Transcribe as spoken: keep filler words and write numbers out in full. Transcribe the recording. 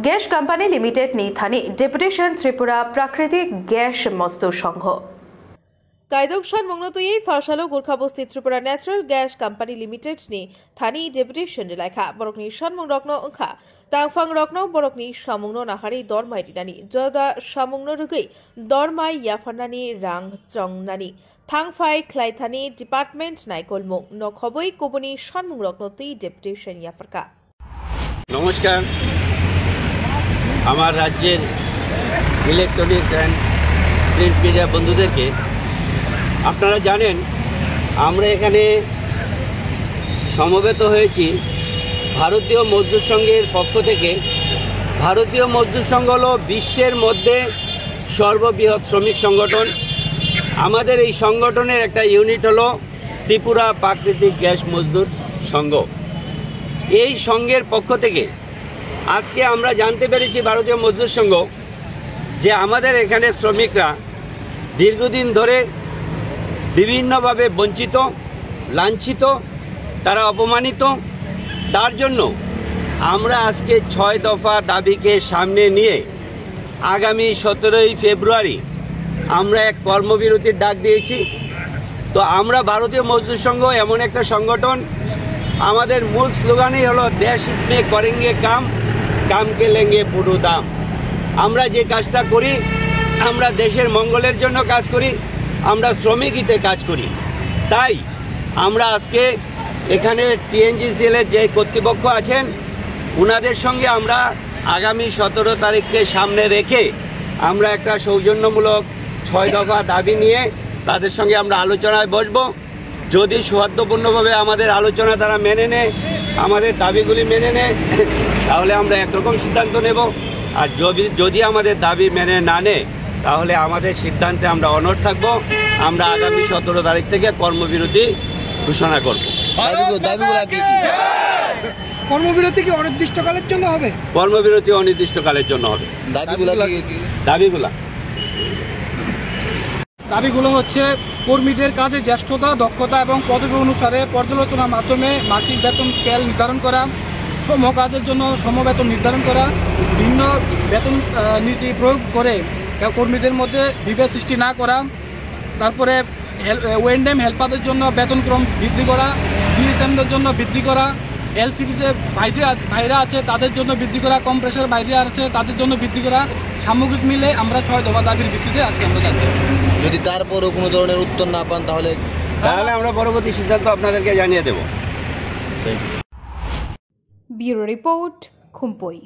Gas Company Limited ni thani Deputation Tripura Prakritik Gas Mostur Songho. Kaidok sanmungno twiwi phasalo Gurkha Bosti Tripura Natural Gas Company Limited ni thani deputation rilaikha. Borokni sanmungrokno wngkha, tangphangrokno borokni samungno nahari dormai rinani, joda samungno rwgwi dormai yapharnani, rang chongnani, thangphai khlaithani department naikolmung, nokhobwi kubuni sanmungrokno twi deputation yapharkha. নমস্কার। আমার রাজ্যের electronics and print media বন্ধুদেরকে, আপনারা জানেন, আমরা এখানে সমবেত হয়েছি ভারতীয় মজদুর সংঘের পক্ষ থেকে। ভারতীয় মজদুর সংঘ হলো বিশ্বের মধ্যে সর্ববৃহৎ শ্রমিক সংগঠন। আমাদের এই সংগঠনের একটা ইউনিট হলো ত্রিপুরা প্রাকৃতিক গ্যাস মজদুর সংঘ। এই সংঘের পক্ষ থেকে আজকে আমরা জানতে পেরেছি, ভারতীয় মজদুর সংঘ, যে আমাদের এখানে শ্রমিকরা দীর্ঘদিন ধরে বিভিন্নভাবে বঞ্চিত, লাঞ্ছিত, তারা অপমানিত। তার জন্য আমরা আজকে ছয় দফা দাবিকে সামনে নিয়ে আগামী সতেরোই ফেব্রুয়ারি আমরা এক কর্মবিরতির ডাক দিয়েছি। তো আমরা ভারতীয় মজদুর সংঘ এমন একটা সংগঠন, আমাদের মূল স্লোগানই হলো "দেশ হিত মে করেঙ্গে কাম, কাম কে লেঙ্গে পুরো দাম।" আমরা যে কাজটা করি, আমরা দেশের মঙ্গলের জন্য কাজ করি, আমরা শ্রমিক হিতে কাজ করি। তাই আমরা আজকে এখানে টিএনজিসিএল এর যে কর্তৃপক্ষ আছেন, ওনাদের সঙ্গে আমরা আগামী সতেরো তারিখকে সামনে রেখে আমরা একটা সৌজন্যমূলক ছয় দফা দাবি নিয়ে তাদের সঙ্গে আমরা আলোচনায় বসবো। যদি সৌহার্দ্যপূর্ণভাবে আমাদের আলোচনা তারা মেনে নেয়, আমাদের দাবিগুলি মেনে নেয়, তাহলে আমরা একরকম সিদ্ধান্ত নেব। আর যদি, যদি আমাদের দাবি মেনে না নেয়, তাহলে আমাদের সিদ্ধান্তে আমরা অনড় থাকব। আমরা আগামী সতেরো তারিখ থেকে কর্মবিরতি ঘোষণা করব। দাবিগু-, দাবিগুলা কি কি? কর্মবিরতি কি অনির্দিষ্টকালের জন্য হবে? কর্মবিরতি অনির্দিষ্টকালের জন্য হবে। দাবিগুলা কি কি? দাবিগুলা। দাবিগুলো হচ্ছে কর্মীদের কাজের জ্যেষ্ঠতা, দক্ষতা এবং পদবি অনুসারে পর্যালোচনার মাধ্যমে মাসিক বেতন স্কেল নির্ধারণ করা, সম কাজের জন্য সমবেতন নির্ধারণ করা, ভিন্ন বেতন, আহ, নীতি প্রয়োগ করে কর্মীদের মধ্যে বিভেদ সৃষ্টি না করা, তারপরে হেল-, আহ, ওএনডেম হেল্পারদের জন্য বেতনক্রম বৃদ্ধি করা, বিএসএমদের জন্য বৃদ্ধি করা, এলসিবি যে বাইরে আছে, বাইরে আছে তাদের জন্য বৃদ্ধি করা, কম প্রেশার বাইরে আছে তাদের জন্য বৃদ্ধি করা, সামগ্রিক মিলে আমরা ছয় দফা দাবির ভিত্তিতে আজকে আমরা যাচ্ছি। যদি তারপরও কোনো ধরনের উত্তর না পান, তাহলে? তাহলে আমরা পরবর্তী সিদ্ধান্ত আপনাদেরকে জানিয়ে দেব। Bureau Report, Khumpui.